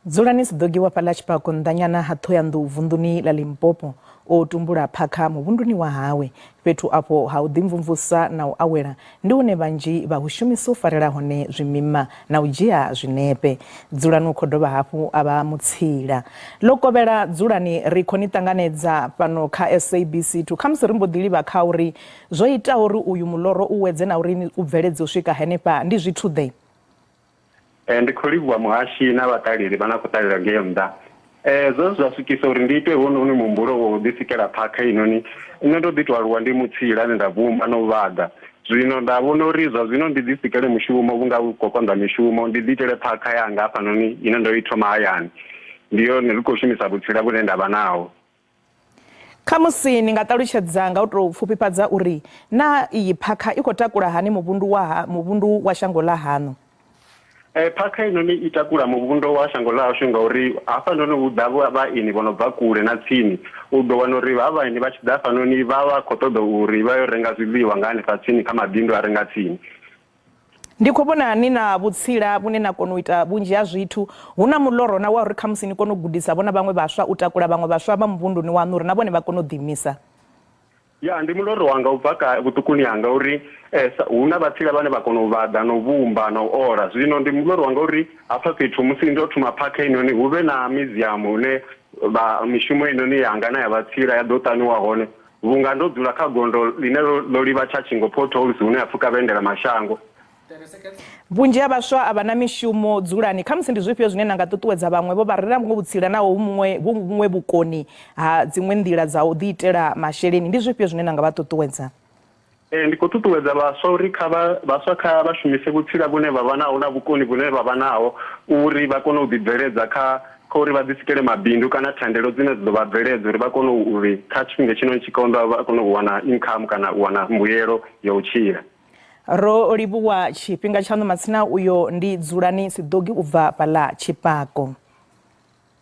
Dzulani Siḓogi wa fhaḽa Tshipako nnḓanyana ha Ṱhohoyanḓou vunḓuni ḽa Limpopo o tumbula phakha muvhunduni wa hawe. Fhethu afho ha u ḓimvumvusa na u awela ndi hune vhanzhi vha hu shumisa u farela hone zwimima na u dzhia zwinepe. Dzulani u khou dovha hafhu a vha mutsila. Ḽo kovhela Dzulani ri khou ni ṱanganedza fhano kha SABC 2. Khamusi ri mbo ḓi livha kha uri zwo itaho uri uyu muloro u wedze na uri u bveledze u swika henefha ndi zwithu-ḓe? Ndi khou livhuwa muhashi na vhaṱaleli vha na khou ṱalela ngei nnḓa. Zwe zwa swikisa uri ndi ite hounoni muhumbulo wa u ḓisikela phakha heinoni, nṋe ndo ḓi tou aluwa ndi mutsila ane nda vhumba na u vhaḓa. Zwino nda vhona uri zwa zwino ndi ḓisikele mushumo vhunga u khou konḓa mishumo, ndi ḓiitele phakha yanga hafhanoni ine ndo i thoma hayani. Ndi yone ri khou shumisa vhutsila vhune nda vha naho. Khamusi ni nga ṱalutshedza nga u tou pfufhifhadza uri naa iyi phakha i khou takula hani muvhundu wa muvhundu wa shango ḽa haṋu? Phakha heinoni i takula muvhundu wa shango ḽa hashu ngauri hafhanoni hu ḓa vhaeni vho no bva kule na tsini. U ḓo wana uri havha vhaeni vha tshi ḓa hafhanoni vha vha khou ṱoḓa uri vha yo renga zwiḽiwa nga hanefha tsini kha mabindu a re nga tsini. Ndi khou vhona ni na vhutsila vhune na kona u ita vhunzhi ha zwithu. Hu na muloro na wa uri khamusi ni kone u gudisa vho na vhaṅwe vhaswa u takula vhaṅwe vhaswa vha muvhunduni waṋu uri na vhone vha kone u ḓiimisa? Ya, ndi muloro wanga u bva kale vhuṱukuni hanga uri hu na vhatsila vhane vha kona u vhaḓa na u vhumba na u ola. Zwino ndi muloro wanga uri hafha fhethu musi ndo thoma phakha heinoni hu vhe na museum hune vha mishumo heinoni yanga na ya vhatsila ya ḓo ṱaniwa hone. Vhunga ndo dzula kha gondo ḽine ḽo livha Tshatshingo Potholes hune ha pfuka vhaendela mashango. Vhunzhi ha vhaswa a vha na mishumo dzulani. Khamusi ndi zwifhio zwine na nga ṱuṱuwedza vhaṅwe vho vha re na vhuṅwe vhutsila naho hu muṅwe hu vhuṅwe vhukoni ha dziṅwe nḓila dza u ḓiitela masheleni? Ndi zwifhio zwine na nga vha ṱuṱuwedza? Ee, ndi khou ṱuṱuwedza vhaswa uri kha vha vhaswa kha vha shumise vhutsila vhune vha vha naho na vhukoni vhune vha vha naho uri vha kone u ḓibveledza kha kha uri vha ḓisikele mabindu kana thandelo dzine dza ḓo vha bveledza uri vha kone uri kha tshifhinga tshino tshi konḓaho vha kone u wana income kana u wana mbuyelo ya u tshila. Ro livhuwa tshifhinga tshaṋu matsina uyo ndi Dzulani Siḓogi u bva fhaḽa Tshipako.